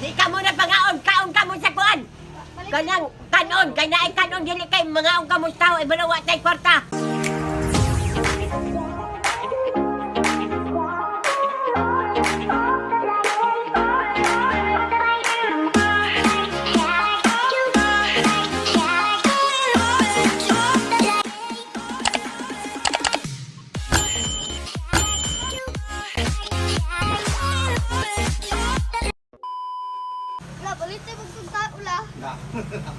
Di ka mo na pangaon, kaon ka mo sa kuan. Kanang kanon, kay naay kanon dili kay mangaon ka mo sa tao, ay wa tay kwarta. Wala, balit tayo magpunta. Wala.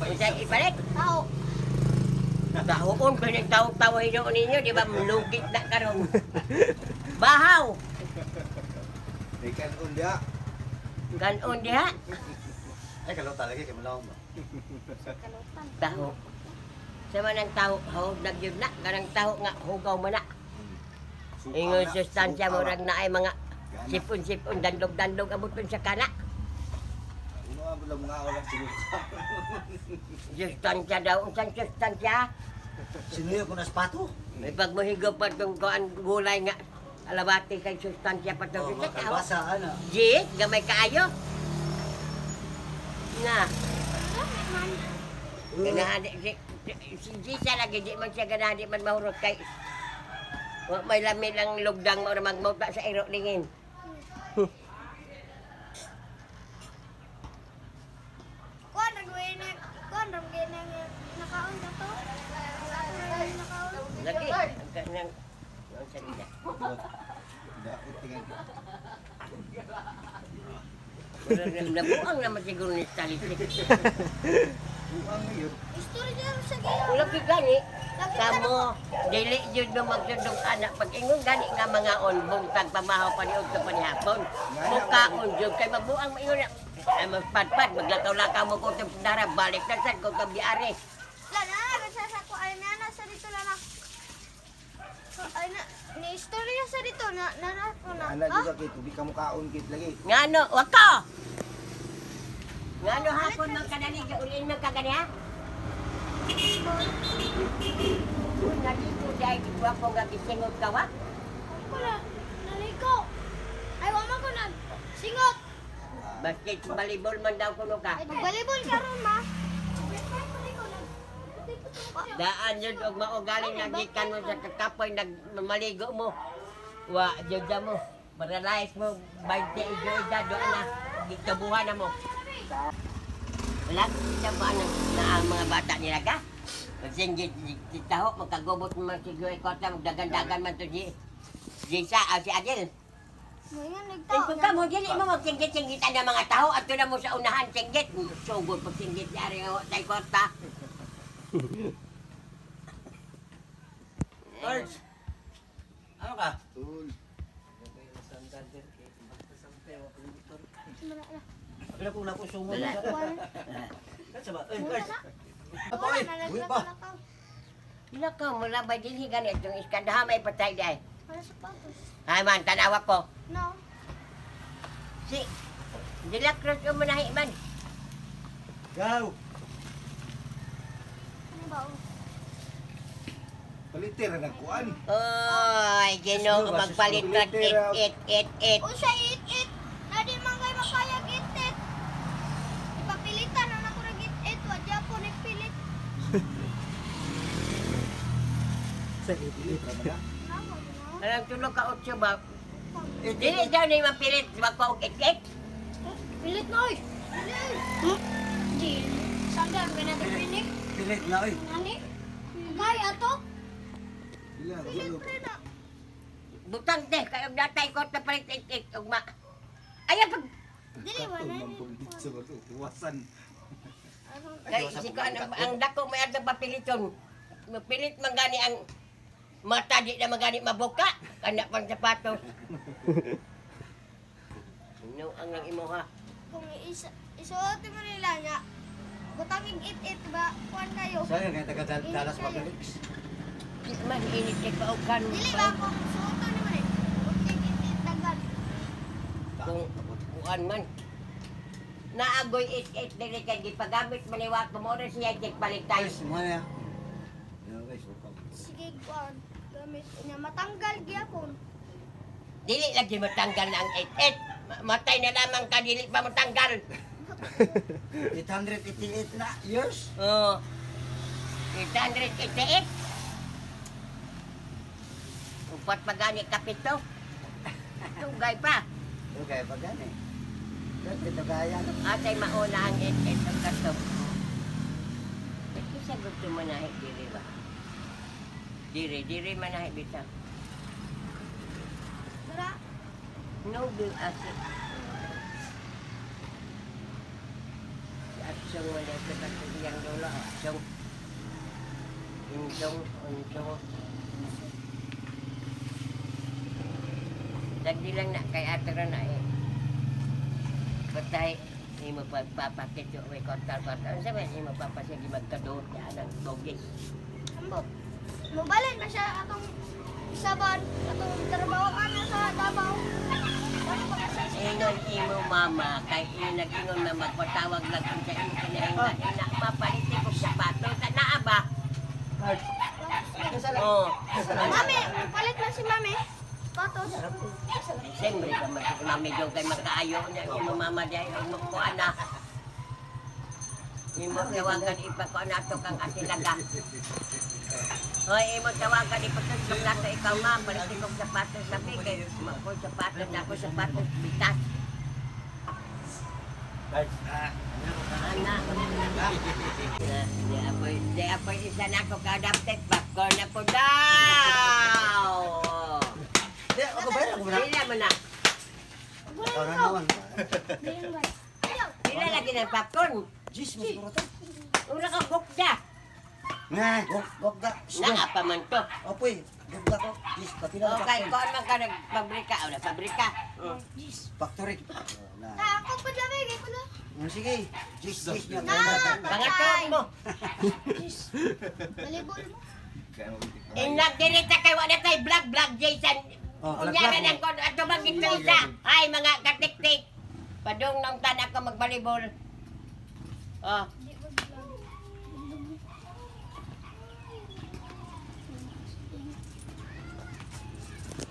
Unsay ibalik? Tao. Tahoon ko ning tawo-tawo hinuon ninyo, di ba lugit na karon. Bahaw. May kanon diha. Kanon diha. Ay, kalot talaga kay malawom ba? Kalutan. Taho. Sa man ang taho, hahog na gyud na kanang taho nga hugaw man na. Ingon sustansya mo rag naay mga sipon-sipon dandog-dandog abuton sa kana. Uno ang bilang mga walang sinuka. Sustansya daw, unsang sustansya? Sinuyo ko na sapato. May pagmuhigop pa itong kuan gulay nga alabati kay sustansya pa itong Oh, mga kalbasa, ano. Ji, gamay kaayo. Na, ganahan di, si Gisa lagi di man siya ganahan di man mahurot kay wa may lami lang lugdang mo magmauta sa iro lingin. Kuan ragway na kuan ragway na nakaon na to. Kuan nakaon. Lagi, ang kanang ang salita. Daot tingnan. Wala na- Nabuang naman siguro ni Stalin. Buang yun. Istorya niya sa giyo. Wala gyud gani. Kamo, dili jud mo magsundong anak pag ingon gani nga mga on buntag pamahaw pa ni udto pa ni hapon. Mukaon jud kay mabuang maingon na. Ay magpadpad maglakaw-lakaw mo kutob sa dara balik na sad ko biari. La na na sa ko ay na na sa dito la na. Ay na ni istorya sa dito na na na ko na. Ana juga kay tubi ka mukaon kit lagi. Ngano wako. Ngano hapon man kadali ulin man ka gani ha? Kung nandito dahil wa ko nga gisingot ka wa. Ko na naligo. Ay wa man ko na singot. Basket balibol man daw kuno ka. Magbalibol karon ma. Daan yun og maugaling nagikan mo sa kakapoy nagmaligo mo. Wa jud mo. Paralyze mo 20 ijo ida do na gikabuhan na mo. Wala ko kita ba na, na ang mga bata nila ka? Singgit taho magkagubot man siguro kota magdagan-dagan man to si Jisa ah, si Adel. Ngayon Eh, nagtao. kung ka mo, dili mo magsinggit-singgitan ng mga tao at na mo sa unahan, singgit. Sugod pag singgit ni Ari nga tay kwarta. Birds. Ano ka? Tul. Pila kung napusungon. Katsa ba? Eh, guys. Apa eh? Uy pa. Lakaw mo lang ba din ganit itong iskandaha may patay di ay. Wala sapatos. Ay man, tanawa ko. No. Si De La Cruz umunahi man. Go. Ano ba? Oh? Palitir na nagkuan. Oy, Ginoo magpalit ka it it it it. Unsa it it? Nadi man kay makayag it it. Ipapilitan na nako nag it it wa gyapon nagpilit. Palitir na. Namo no. Alam tulog ka otso ba? Dili daw ni mapilit magpa og it it. Pilit na oy. Pilit. Hmm? Di. Sandal ka na pinik. Pilit na oy. Nani? Gay ato. Pila. Pilit pre na. Butang te kay og datay ko ta palit it it ugma. Ay pag Dili wa na. Sa bato, tuwasan. kay si ko ang dako may adto papiliton. Mapilit man gani ang mata di na magani mabuka kana pang sapatos. No ang lang imo ha. Kung isa isuot mo nila niya. Butanging it it ba? Kuan kayo. Sayang kay taga Dallas Mavericks. Di man init kay paukan. Dili ba kung suoton nimo ni? Butang it it dagan. Kung kuan man. Naagoy it it dili kay gipagamit man ni Wapo mo rin siya kay balik tayo. Guys, mo na. Yo guys, welcome. Sige kuan. Gamit niya matanggal gyapon. Dili lagi matanggal na ang it it. Matay na lamang ka dili pa matanggal. 888 na years. Oh. 888. Upat pa gani kapito. Tugay pa. Okay, pag gani. Ito kaya no. Atay mauna ang 88 ang kato. Isa gusto mo na diri ba? Diri, diri manahi bitaw. Dara. No bill asset. Si Atsong wala sa katuliyang lolo. Atsong. Intong, untong. Dagdi lang na kay ato ra na eh. Patay, imo pagpapakit yung may kontal kwarta. Ano sabi, imo papasigi magkadoot niya ng dogis. Ambot. Mobalin ba siya atong saban atong trabaho ana sa Davao. Ano pa kasi siya? Ingon imo mama, kay ino nag-ingon na magpatawag lang kung sa imo kinahingan. Ina, mapalitin ko sapato. Sa naa ba? Card. Kasala. Oo. Mami, palit man si Mami. Patos. Siyempre, ka mami daw kay magkaayo niya. Imo mama dahil imo ko ana. Imo tawagan ipakuan nato kang asilaga. Hoy, imo tawagan ipatusok nato ikaw ma, palitin kong sapatos sa kay ko sapatos na ako sapatos bitas. Card. Ana. Na, di apoy isa na ako ka-adapted popcorn na po daw. Di, ako ba? Ako ba? Pila man na. Ikaw na naman. Pila lagi ng popcorn. Jeez, mas mura to. Ura ka bukda. Nga, gok, gok da. Naa pa man to. Apoy, gok da ko. Jeez, pati na Okay, koon man ka nagpabrika. O, nagpabrika. Mm. Factory. Oh, na. Ta ako pa dami kay kuno. Sige. Jeez, jeez niya. Na, Pangatong mo. Balibol mo. Inag dirita kay wala tay vlog vlog Jason. Oh, vlog, Unya vlog. na nang kon ato magito isa. Ay mga katiktik. Padung nang tan ako magbalibol. Oh,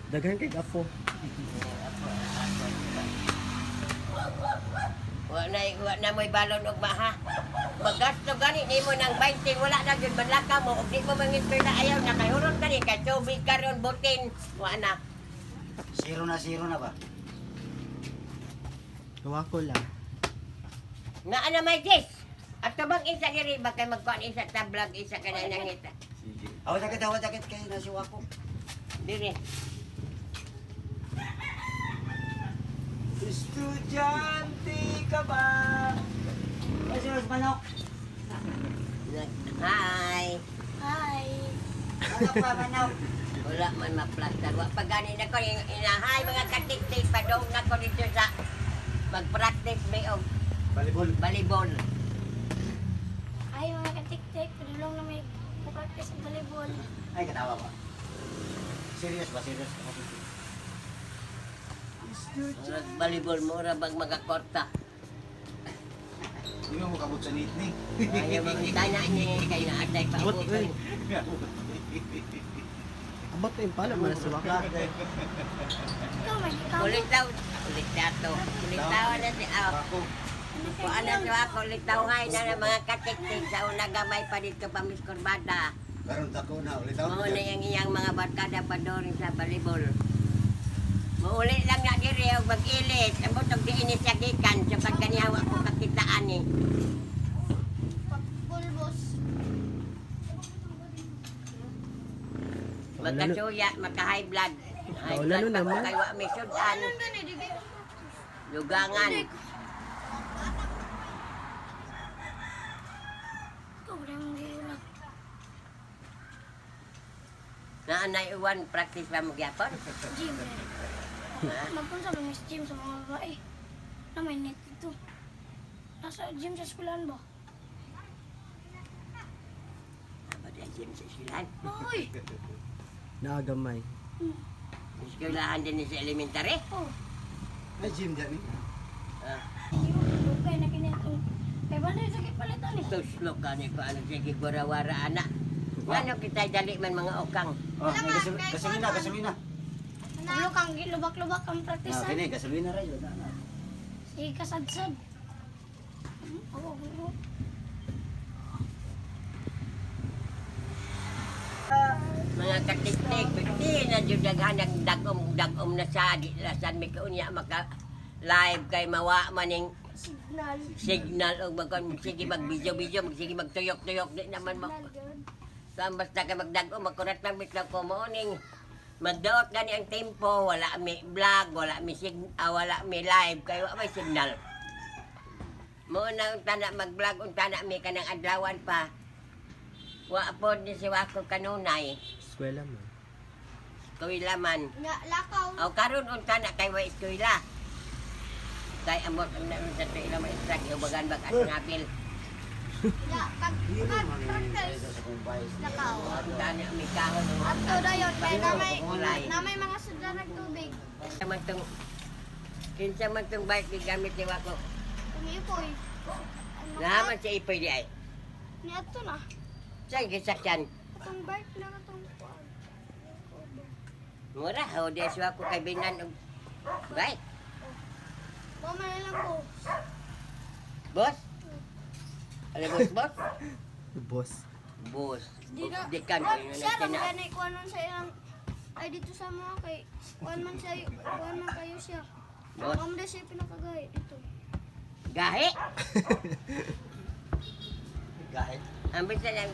Daghan kay apo. wa na mo'y balon og maha. Magasto gani nimo ng 20 wala na gyud manlaka mo og di mo mangipir na ayaw na kay huron kani kay tubig karon butin. Wa na. Zero na ba? Gawa ko lang. Naa na may Jess. Ato bang isa diri ba kay magkuan isa ta vlog isa kanay nangita. Awa sakit kay na si Wako. Diri. Estudyante ka ba? Ay, si Rose Manok. Hi. Hi. Manok pa, manok. Wala man maplastar. Wa pa gani na ko yung inahay mga katiktik padong na ko dito sa mag-practice may og Balibol. volleyball. Ay mga katik-tik, padulong na may practice sa volleyball. Ay, katawa ba? Serious ba? Serious ka? Murag volleyball mo ra bag magakorta. Hindi mo makabot sa nitni. Ayaw mo tana ni kay na atay pa Abot, ako. uy. Abot na yung pala man sa waka. Ikaw man, ikaw. Ulitaw, ulitaw. Ulitaw na si aw. Ako. Kung ano siya ako ulitaw ngay na ng mga katiktik sa una gamay pa dito pa Miss Corbata. Karon dako na ulit ako. Mao na yung iyang mga barkada pa doon sa volleyball. Muuli lang na diri og mag-ilit. Ambot og diin siya gikan sa pagkaniya wa ko kakitaan ni. Pagpulbos. Magkasuya, maka-high blood. High Wala blood no pa ko naman. kay wa may sudan. Anong gani, di ba? Lugangan. Ikaw, wala mong giulat. Naanay uwan practice pa mo gyapon. Gym. Magpunta ba miss gym sa mga babae? Na may net dito. Nasa gym sa eskwelahan ba? Aba di gym sa eskwelahan. Uy! Naagamay. Eskwelahan din ni sa elementary. Oh, May gym dyan eh. Ah, okay na kinitong. Kay ba na sakit palitan eh. tuslo ka ni ko ano sige gurawara ana. Ngano kita dali man mga okang. Oh, may gasolina, gasolina. Ano kang lubak-lubak ang Ah, praktisan? kini gasolina ra yun. Sige kasadsad. Ako, ako. Mga katiktik, di na jud daghan ang dagom-dagom na sa di lasan mi kaunya maka live kay mawa maning Signal. signal og magkon sige magbidyo-bidyo, sige magtuyok-tuyok di naman mo. Signal yun. So, ang basta ka magdag-o, magkurat lang bitlaw ko morning. Magdaot gani ang tempo, wala mi vlog, wala mi wala mi live kay wa may signal. Mo na unta na mag-vlog unta na mi kanang adlawan pa. Wa pod ni si Wako kanunay, Eskwela man. eskwela man. Nga, lakaw. Aw karon unta na kay wa eskwela. Kay amot ang na sa tuila mo instruct ubagan bag at ngapil. Nga, pag, pag, practice. Lakaw. Unta na mi kahon. Ato dayon, kay na may mga sudlan nagtubig. Kinsa man tong kinsa man tong bike gigamit ni Wako. Umiipoy. Naman si Ipoy di ay. Ni ato na. Saan gisakyan? Atong bike na atong kuan. Mura, ho, di siya ako kay Binan og bike. Mama na lang ko. Boss? Ano boss, boss? Boss. Boss. Di na. Di kan. Rob, siya lang gani kuan man sa ilang ay dito sa mga kay kuan man siya kuan man kayo siya. Boss. Ma'am na siya pinakagay dito. Gahi. Gahit. Ang bisa lang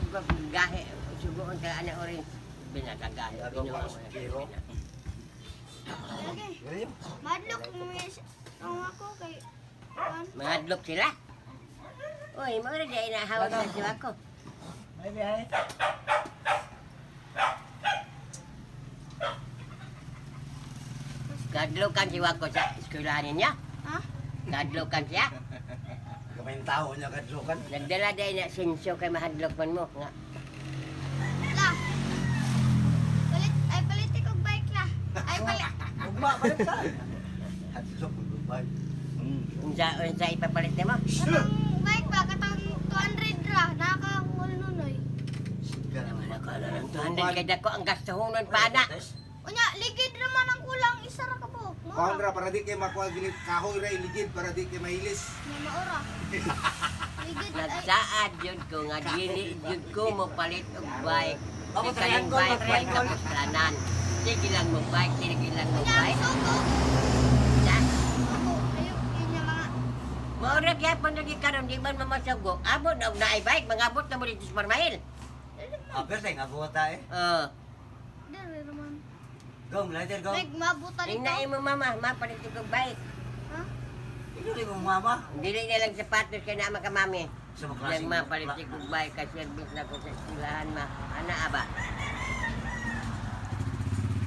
gahi. Sugoon ka ana orange. Binatagahi. Gagawa sa kiro. Lagi. Gari. Madlok mo ang ako kay kuan. Mahadlok sila. Uy, mura di ay nahawag na siya ako. May biyahe. Kadlokan si Wako sa eskwelahan niya. Ha? Kadlokan siya. Gamay ang tao niya kadlukan. Nagdala dahil na sinso kay mahadlok man mo. Nga. La. Palit ay palit ko bike la. Ay palit. Ugma, palit ka. Hadlok, ugma. Unsa unsa ipapalit nimo? Katong bike ba katong 200 ra nakakahul nunoy. Wala ko alam ng 200 kay dako ang gastuhonon pa na. Unya ligid ra man ang kulang isa ra ka buok. Mao Kuhan ra para di kay makuha gilit kahoy ra iligid para di kay mahilis. Nya maura. Ligid ay Nagsaad yun ko nga dili jud ko mo palit og bike. Ako, Di kaning triangle, bike way triangle. kapuslanan. Sige lang mo bike, sige lang mo Unya bike. sugo. Sa Sugo ayo inya mga mao ra gyapon lagi karon di man mamasugo. Abot na og naay bike, mangabot na mo dito sa Marmahil. Ah, pero tayo nga buhat tayo. Oh, Dere naman. Gong, lighter, gong. Meg mabuta ning nito. naay mo mama, mapalit og bike. Ha? Ilo mo mama. Dili na lang sapatos kay naa ka mami. Sa mga Lang klaseng mapalit og bike kay service na ko sa eskwelahan ma. Ana aba.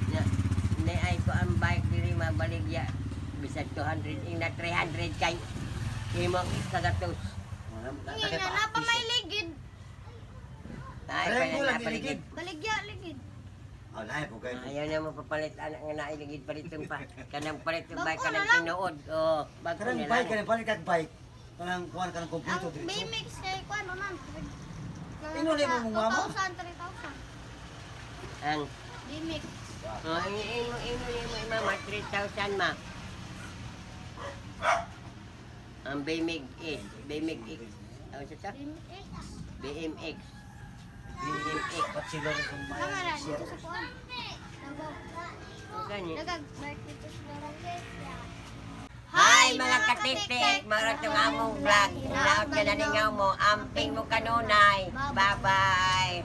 Na, naay ko ang bike diri mabaligya bisag 200 ing na 300 kay imong kagatos. Unya na napa may ligid. Ay, Triangle pala lang napaligid. iligid. Baligya ligid. Oh, lahi po kayo. Ayaw na mo papalit anak nga nailigid palitong pa. Kanang palit ng Bago bike na kanang lang. tinuod. Oh, bago Kanang na bike, lang. kanang palit kag bike. Kanang kuhan kanang Ang kompleto dito. BMX kay kuan man. Inuli mo mong mama? 2,000, 3,000. Ang BMX. oh, imo imo imo mama 3,000 ma. Ang BMX is BMX. Ano siya? BMX. BMX. BMX. Ba't sila rin kung may Tama na share? dito sa kuan. Davao. Gani. Nagag bike dito sa Davao. Hi mga katitik! Mara itong among vlog. Laot ka na ningaw mo. Amping mo kanunay. Bye-bye!